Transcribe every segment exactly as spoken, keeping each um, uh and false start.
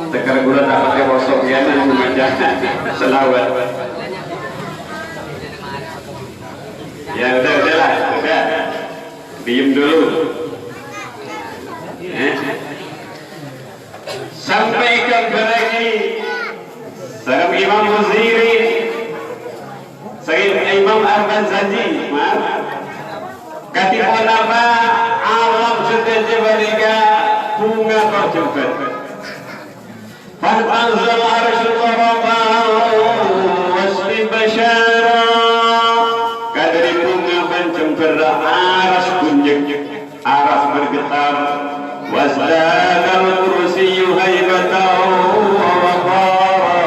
Teker gula takut ya bosok ya, nanti maca selawat. Ya udah, udahlah, udah. Diem dulu. Eh. Sampè' èkabârâghi sareng Imam Bushiri, sareng Imam Al-Ghazali, maaf. Kadhi ponapa alam sadhâjâ panèka bhunga tor jembhâr. Fahtazza al-arsyu taraban wastibasyara. Kadhi bhunga bân jembhâr aras ghunjheng. Aras bergetar, wasdadal kursiyyu haibatan wa waqara.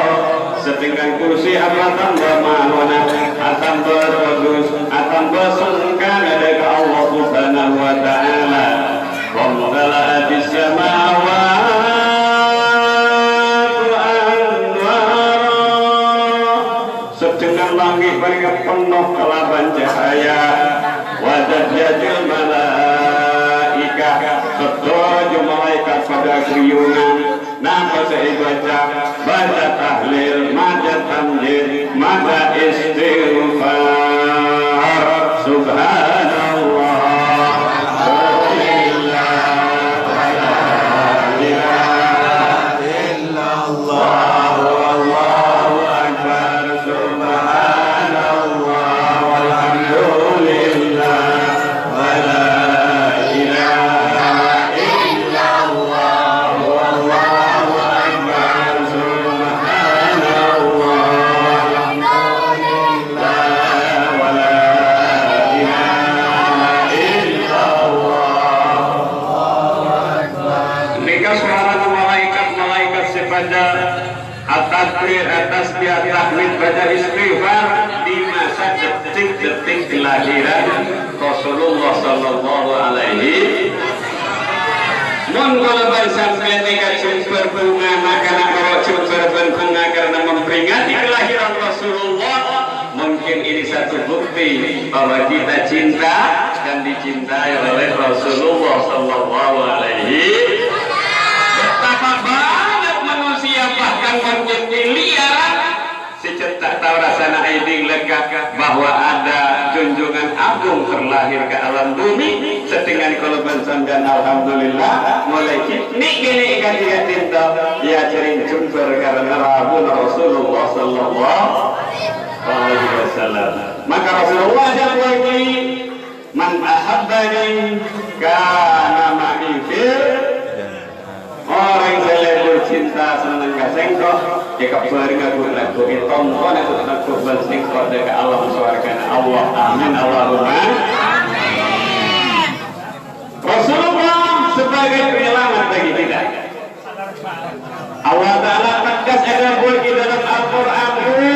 Sedangkan kursi atamba malona, atamba bagus, atamba sengkana dâ' ka Allah Subhanahu wa Ta'ala. Wamtala'atis samawatu anwara. Sedangkan langngè' panèka penno kalabân cahaya. Wa zajjatil malaikah, sadhâjâ malaèkat padâ aghâriyungan. Napa sè èbâca? Bâca tahlil, maca tahmid, maca istighfar. Subhanallah. Alhamdulillah. Wa la ilaha illallah. Allahu Akbar. Subhanallah. Walhamdulillah. Wa la ilaha illallah. Wallahu Akbar. Subhanallah. Walhamdulillah. Wa la ilaha illallah. Nèka sowarana malaèkat-malaèkat sè padâ atakbir, atasbih, tahmid, baca istighfar di masa detik-detik kelahiran Rasulullah sallallahu alaihi. Mon kaulâ bân sampèyan nèka jembhâr bhunga, maka na' karo jembhâr bân bhunga karena memperingati kelahiran Rasulullah, mungkin ini satu bukti bahwa kita cinta dan dicintai oleh Rasulullah sallallahu alaihi. Betapa banyak manusia, bahkan mungkin miliaran, sè cè' ta' tao rassana èdhing lèkka bahwa ada junjungan agung terlahir ke alam bumi, sedangkan kaulâ bân sampèyan, alhamdulillah, molaè ghi' nè'-kènè' ka'dinto èajhâri jembhâr karena rabuna Rasulullah sallallahu alaihi wasallam. Maka Rasulullah adhâbuwâghi, "Man ahabbani kana ma'i fil." Orèng sè lebur cinta senneng ka sèngko', èkabbhârâ ghu-lagghu, ètompo ghu-lagghu bân sèngko' dâ' ka alam sowargana Allah. Amin, Allahumma. Rasulullah sebagai penyelamat bagi kita. Allah Ta'ala tegas adhâbuwâghi dâlem Al-Qur'an, "Qul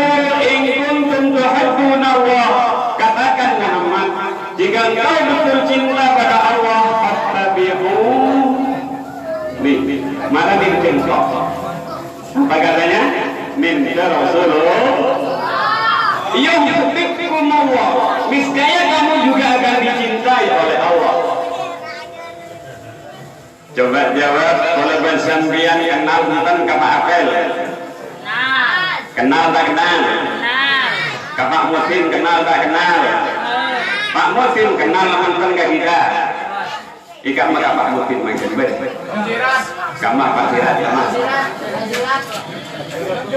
in kuntum tuhibbunallah." Katakan, Muhammad, jika engkau betul cinta pada Allah, fattabi'uni. Mara nèngghâ engko'. Apa katanya? Nèngghâ Rasulullah. Yuhbibkumullah. Niscaya kamu juga akan dicintai oleh Allah. Coba jawab, kaulâ bân sampèyan kenal bhunten ka Pak Apel? Kenal. Kenal ta' kenal? Kenal. Ka Pak Mudin kenal ta' kenal? Kenal. Pak Mudin kenal bhunten ka kita? Ika maka Pak Mudin mangkèn, bân. Kama Pak Sirat, kama.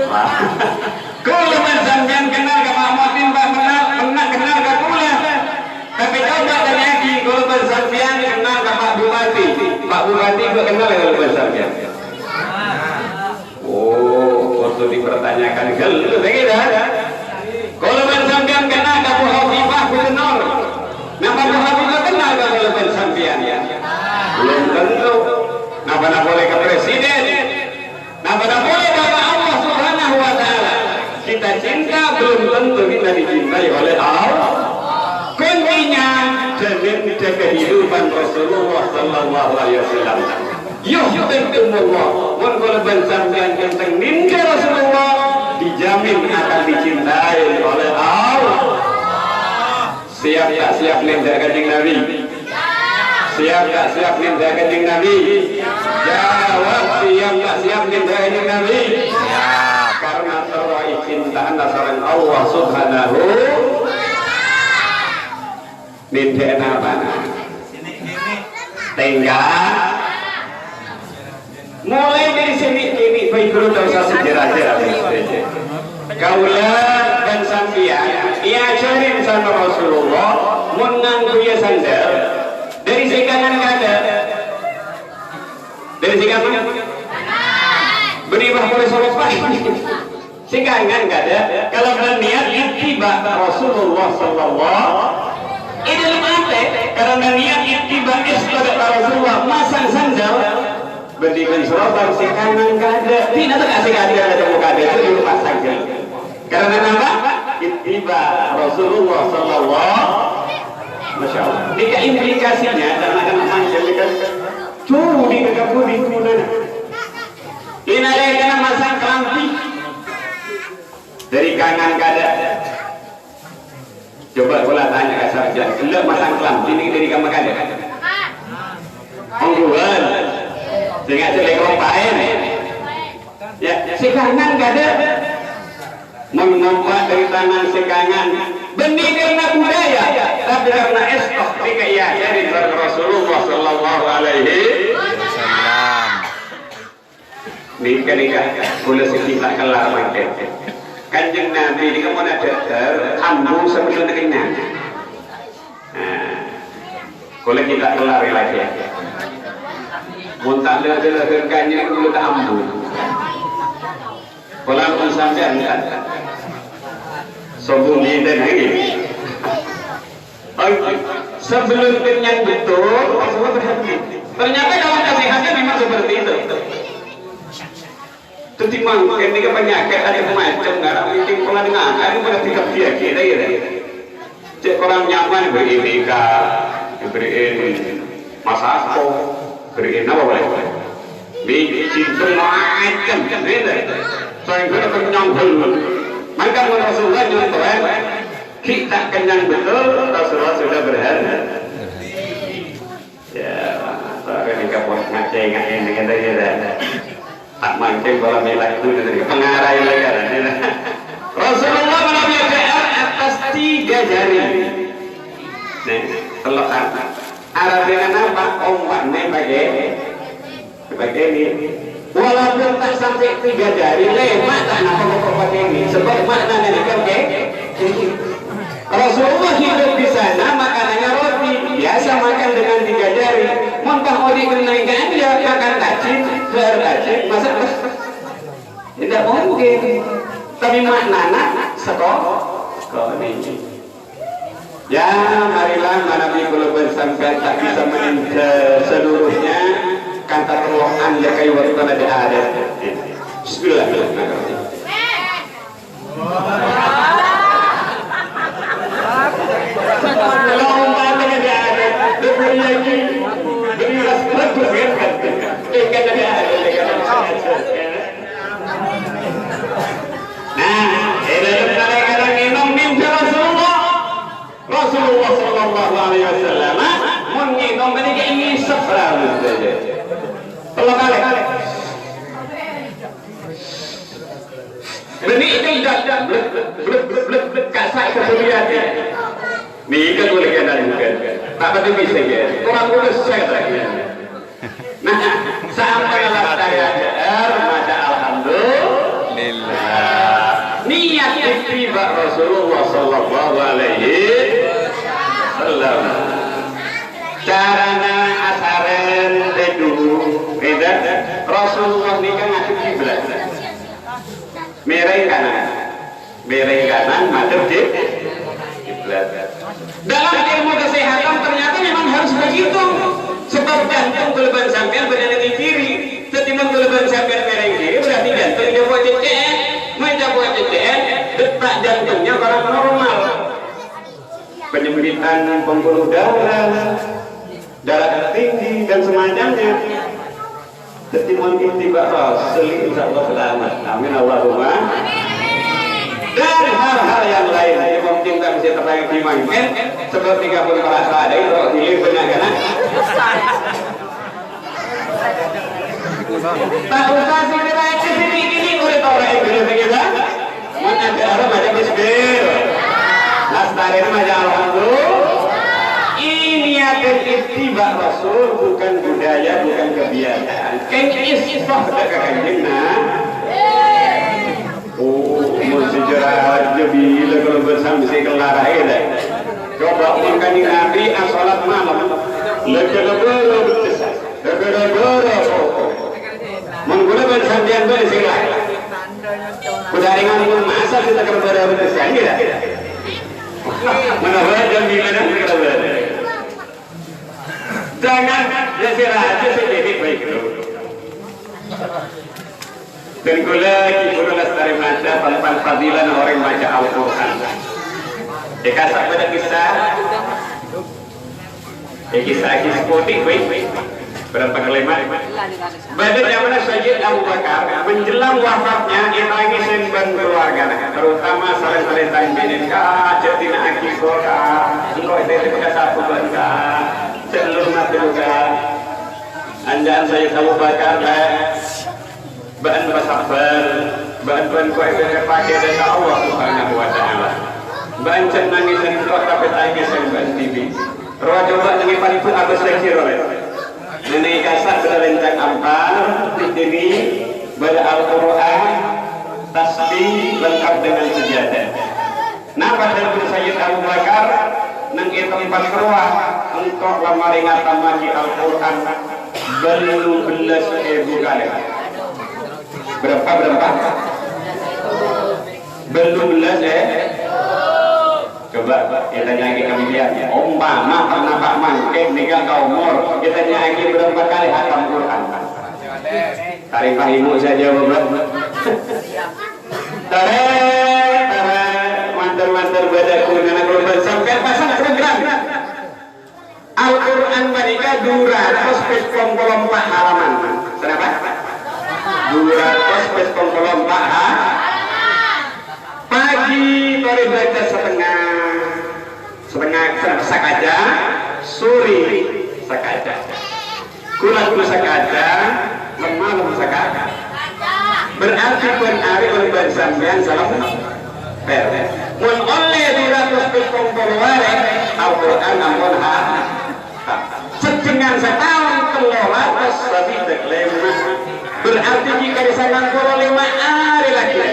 Wah. Kaulâ bân sampèyan kenal ka Pak Mudin, Pak, kenal, kenal, kenal ka kaulâ. Tapè coba tanya'aghi, kaulâ bân sampèyan kenal ka Pak Bupati? Pak Bupati ghu kenal ya kaulâ bân sampèyan? Oh, kodhu dipertanyakan ghâllu, begitu, ya? Kaulâ bân sampèyan kenal ka Bu Hovifah Gubernur. Napa Bu Hovifah kenal ka kaulâ bân sampèyan? Belum tentu. Napa-napa polè ka presiden? Napa-napa polè ka Allah Subhanahu wa Ta'ala? Kita cinta belum tentu kita dicintai oleh Allah. Kuncinya, jamin kehidupan Rasulullah sallallahu alaihi wasallam. Yuhbibkumullah. Mon kaulâ bân sampèyan kencèng nèngghâ Rasulullah, dijamin akan dicintai oleh Allah. Siap ta' siap nèngghâ Kanjeng Nabi? Siap ta' siap nèngghâ Kanjeng Nabi? Jawab, siap ta' siap nèngghâ Kanjeng sareng Allah Subhanahu. Nèndhâ'â napa? Tèngka. Mulai dâri sè kènè', Bapak Guru, ta' osa sè jhâr-ajhâr. Kaulâ bân sampèyan èajhâri sareng Rasulullah, mon ngangghuya sandal, dâri sè kangan kaadâ'. Dâri sè kangan? Bânnè, Pak, polè soropa. Sè kangan kaadâ', kalau berniat ittiba Rasulullah sallallahu, è dâlem atè, karena niat ittiba, èsto dâ' Rasulullah, masang sandal, bânnè bân soropa sè kangan kaadâ'. Dinah ta' sè kangan kaadâ', kaadâ' itu dipasang. Karena napa? Ittiba Rasulullah sallallahu. Masya Allah. Nèka implikasina, karena kan manjhâr kan. Cudi ka kabudi ghunana. È nalèkana masang kalambhi. Dâri kangan kaadâ'. Coba kaulâ tanya ka sarjana, ella masang kalambhi nèka dâri kamma kaadâ'? Ongghuwân. Sè ngajhâr lè' ropaèn. Ya, sè kangan kaadâ'. Mon ngompa' dâri tangan sè kangan, bânnè karena budaya, tapè karena èsto nèka èajhâri sareng Rasulullah sallallahu alaihi wasallam. Nèka, nèka, kaulâ sè ghi' ta' kellar mangkèn. Kanjeng Nabi nèka mon adhâddhâr, ambu sabellunna kennyang. Nah, kaulâ ghi' ta' kellar lagi. Mon ta' dâ-, dâ-, dâ-, kanjeng kaulâ ta' ambu. Kaulâ ampon sampèyan, kan? Sombong dinten lagi. Oke. Sebelum kenyang betul, Rasulullah berhenti. Ternyata dalam kesehatan memang seperti itu. Dhâddhi mangkèn nèka panyakèt ada macem, ngarang mungkin pernah dengar, ada pernah tinggal dia, kita ya. Cè' korang nyaman, bârri'in èka, bârri'in Masako, bârri'in apa polè? Bi-, sinten macem, ngènè. Saèngghâna kennyang bhâllu. Mangkana Rasulullah nyonto'è, ghi' ta' kennyang betul, Rasulullah sudah berhenti. Ya, sampè' nèka pon ngacèngaghi nèka, ya. Ta' mangkèn pola mèlak dulu dari pengarai lagi, kan? Rasulullah manabi A D R atas tiga jari. Nih, tello'an. Arabina napa? Ompamana pakai, pakai ini. Walaupun ta' sampai tiga jari, lèma' ta' napa kok pakai ini. Sebab maknanya ini kan, oke? Rasulullah hidup di sana, makanannya roti. Biasa makan dengan tiga jari. Mon pas odi' kennengngan, ya makan tajin, ber tajin. Masa, tidak mungkin. Tapi maknana seko-, sekolah ini. Ya, marilah manabi kaulâ bân sampèyan ta' bisa meninjau seluruhnya, kanta tello'an ya kayu waktu ada adat. Bismillahirrahmanirrahim. Kalau umpamanya dia ada, dia beri lagi, beri ras-, bagus kan? Kan ada, ada, ada. Nah, ini ada kadang-kadang minum minta Rasulullah. Rasulullah sallallahu alaihi wasallam, mon ngènom panèka ngisep rambut saja. Tello kalè. Bânnè itu dak, dak, blek, blek, blek, blek, blek, kasa' kemuliaan. Nèka kaulâ kènal bukan. Ta' patè bisa, ya. Kurang lurus saya tadi. Nah, sampè' lastarè A D R, maca alhamdulillah. Niat ittiba Rasulullah sallallahu alaihi wasallam. Carana asarèn tèdung, ngènten, Rasulullah nèka ngadhep kiblat. Mèrèng kanan. Mèrèng kanan, madhep ki-, kiblat. Dalam ilmu kesehatan ternyata memang harus begitu. Sebab jantung kaulâ bân sampèyan bâdâna di kiri. Dâddhi mon kaulâ bân sampèyan mèrèng kiri, berarti jantung ècapo' cècè'èn. Mon ècapo' cècè'èn, detak jantungnya kurang normal. Penyempitan pembuluh darah, darah tinggi, dan semacamnya. Dâddhi, mon ittiba Rasul, insya Allah selamat. Amin, Allahumma. Dan hal-hal yang lain yang mungkin tak bisa tertanggung mangkèn, seperti kabun merasa ada itu, hilir benar kan? Tak usah sini lagi, sini, ini, udah tahu lagi, benar kita? Ada orang baca bismillah. Lastarèna maca alhamdulillah. Ini niat ittiba Rasul, bukan budaya, bukan kebiasaan. Kèng istighfar ka Kanjeng Nabi. Oh, mon sejarah aja bila kalau bersama si kelar aja deh. Coba mon Kanjeng Nabi asolat malam, lega-lega betes, lega-lega rokok. Mon kula ban sampeyan bân sing lain. Kuda ringan pun masa kita kerja betes kan ya. Mana banyak jam lima dan kerja. Jangan, ya, sira aja sing dhewe baik lho. Dan kula ghi' buru lastarè maca tentang fadilah orang maca Al-Qur'an. Èkasab bâdâ kisah. Èkisah-kisah putih, weh. Berapa kalimat? Bâdâ zamana Sayyid Abu Bakar, menjelang wafatnya, ètangèsè bân keluargana, terutama sareng-sareng binèna, "Ka, jhâ' dina'aghi engko', Ka. Engko' ètètèp ka sabu bân, Ka. Jhâ' lorot mati, Ka." Anjhâ'ân Sayyid Abu Bakar, lè, bâ'na pasabbhâr, bâ'na bân engko' èpakè dâ' ka Allah Subhanahu wa Ta'ala. Bâ'na jhâ' nangèsè engko', tapè tangèsè bâ'na dhibi'. Rowa coba nangè paribu abâs lagi, rowa. Nènè kasa' bâdâ lèncèng ampar, di sini bâdâ Al-Qur'an, tasbih, lengkap dengan sejadah. Napa dhâbuna Sayyid Abu Bakar? Neng è tempat rowa, engko' la marè ngatamaghi Al-Qur'an bâllu bellâs èbu kalè. Berapa, berapa? Bâllu bellâs, eh? Coba ètanya'aghi ka bâ'na. Ompama pernah Pak mangkèn nèka ka omor, ètanya'aghi berapa kalè hatam Qur'an? Tarè pahimu saja, Bapak. Tarè, tarè, mandhâr-mandhâr bâdâ ghunana kalaban sampèyan pasang program. Al-Qur'an panèka dua ratus pitung puluh empat halaman. Kenapa? Dua ratus pitung puluh empat ha-, pagi torè baca setengah. Setengah, setengah sakaca, sore sakaca. Kulâ ghuru sakaca, lem-malem sakaca. Berarti bân arè bân sampèyan salem per. Mon ollè dua ratus pitung puluh arè, Al-Qur'an ampon ha-, ha-, sedengan sataon tello ratos sabidhâk lèma. Berarti jika di sangang puluh lèma arè lagi.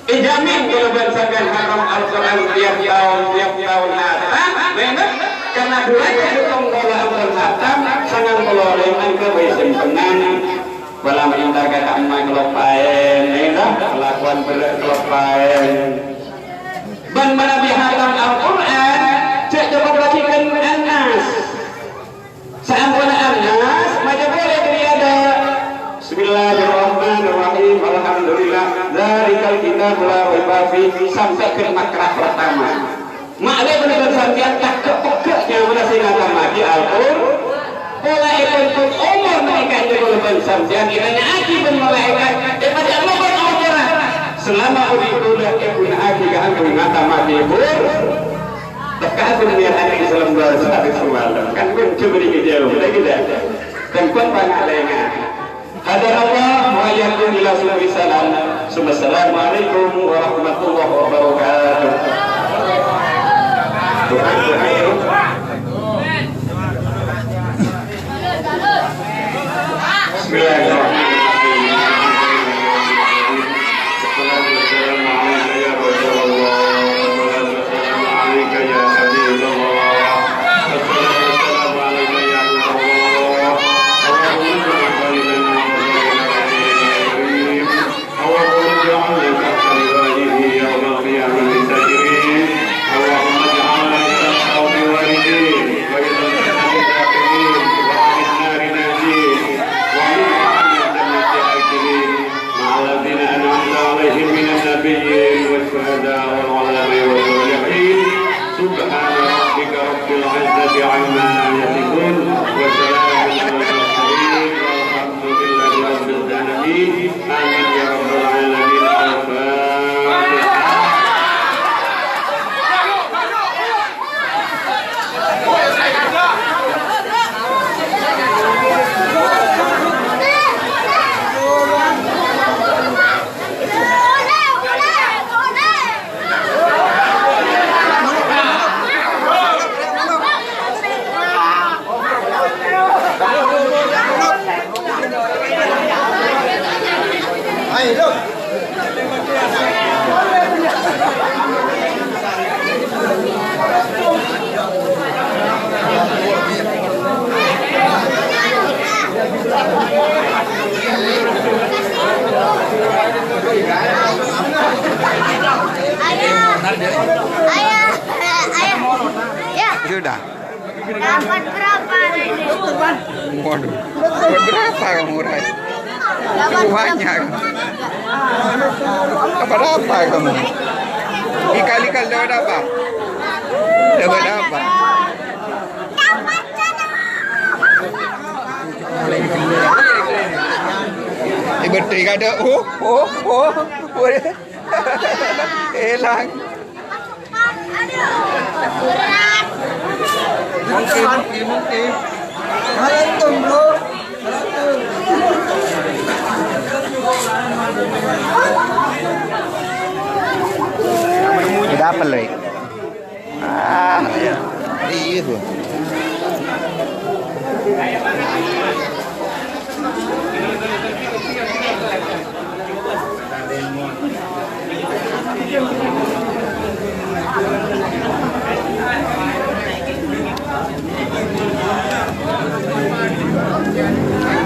Èjamin kalaban sampèyan hatam Al-Qur'an tiap taon, tiap taon hatam. Bhender, karena duraka ghâtong kaulâ ampon hatam, sangang puluh lèma ghâbây simpenan. Bâlâ minta ka ka'imma kaloppaèn, bhender, kalakowan berrâ' kaloppaèn. Bân manabi hatam Al-Qur'an, jhâ' cokop lagi kan An-Nas. Saamponna An-Nas, maca polè dhâri adâ'. Bismillahirrahmanirrahim. Alhamdulillah. Dzalikal kitabu la raiba fih. Sampè' ka makrah pertama. Ma'lè bân sampèyan tagghâ' pegghâ' nyamana sè ngatamaghi Al-Qur'an. Polana è bâkto omor nèka bân sampèyan ètanya'aghi bân malaèkat, "È, padâ apa bân omorra?" Selama odi' kaulâ èghuna'aghi kaangghuy ngatamaghi Qur'an. Tekka' dunya ati salem bârâs ati samalem. Kan kunci bâri' kejauh, lagi dah. Dan pun pangalengan. Hadanallah wa iyyakum ila subul salam. Assalamualaikum warahmatullahi wabarakatuh. Tuhan, Tuhan, Tuhan. Bismillahirrahmanirrahim. Wassalatu wassalamu alaika ya Rasulullah. Wassalatu wassalamu alaika ya Habiballah. Wassalatu wassalamu alaika ya Nurallah. Allahumma salli wa sallim ala Rasulina Muhammadin Nabi Karim. اللهم اجعلنا تحت لوائه يوم القيامة ساجدين. اللهم اجعلنا تحت الوالدين ومن الفتن الكافرين وعن النار ناجين ومن Ayah, ayah, ayah. Ya. Sudah. Dapat berapa ini? Waduh, dapat berapa kamu, Rai? Dapat banyak. Dapat apa kamu? Dikali-kali dapat apa? Dapat apa? Ibu Tri kada, oh, oh, oh, oh. Hilang. Mungkin, mungkin, mungkin. Tidak apa, Lek? Ah, iya. Iya, tuh.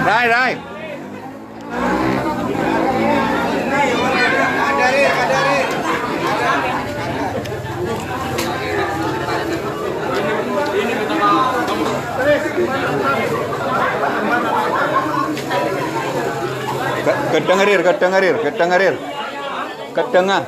Rai, Rai. Ke-, kedengerir, kedengerir, kedengerir. Kedengar.